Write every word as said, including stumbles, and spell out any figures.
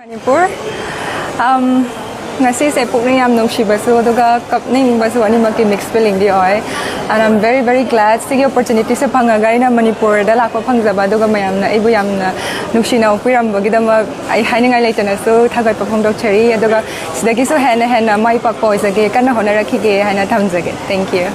ꯃꯅꯤꯄꯨꯔ꯫ ꯑꯝ, ꯉꯁꯤꯁꯦ ꯄꯨꯛꯅꯤꯡ ꯌꯥꯝ ꯅꯨꯡꯁꯤꯕꯁꯨ ꯑꯗꯨꯒ ꯀꯞꯅꯤꯡꯕꯁꯨ ꯑꯅꯤꯃꯛꯀꯤ mix feelingꯗꯤ ꯑꯣꯏ꯫ And I'm very, very glad ꯁꯤꯒꯤ opportunityꯁꯦ ꯐꯪꯉꯒ ꯑꯩꯅ ꯃꯅꯤꯄꯨꯔꯗ ꯂꯥꯛꯄ ꯐꯪꯖꯕ, ꯑꯗꯨꯒ ꯃꯌꯥꯝꯅ ꯑꯩꯕꯨ ꯌꯥꯝꯅ ꯅꯨꯡꯁꯤꯅ ꯑꯣꯛꯄꯤꯔꯝꯕꯒꯤꯗꯃꯛ ꯑꯩ ꯍꯥꯏꯅꯤꯡꯉꯥꯏ ꯂꯩꯇꯅꯁꯨ ꯊꯥꯒꯠꯄ ꯐꯣꯡꯗꯣꯛꯆꯔꯤ꯫ ꯑꯗꯨꯒ ꯁꯤꯗꯒꯤꯁꯨ ꯍꯦꯟꯅ ꯍꯦꯟꯅ ꯃꯥꯏ ꯄꯥꯛꯄ ꯑꯣꯏꯖꯒꯦ, ꯀꯟꯅ ꯍꯣꯠꯅꯔꯛꯈꯤꯒꯦ ꯍꯥꯏꯅ ꯊꯝꯖꯒꯦ꯫ Thank you꯫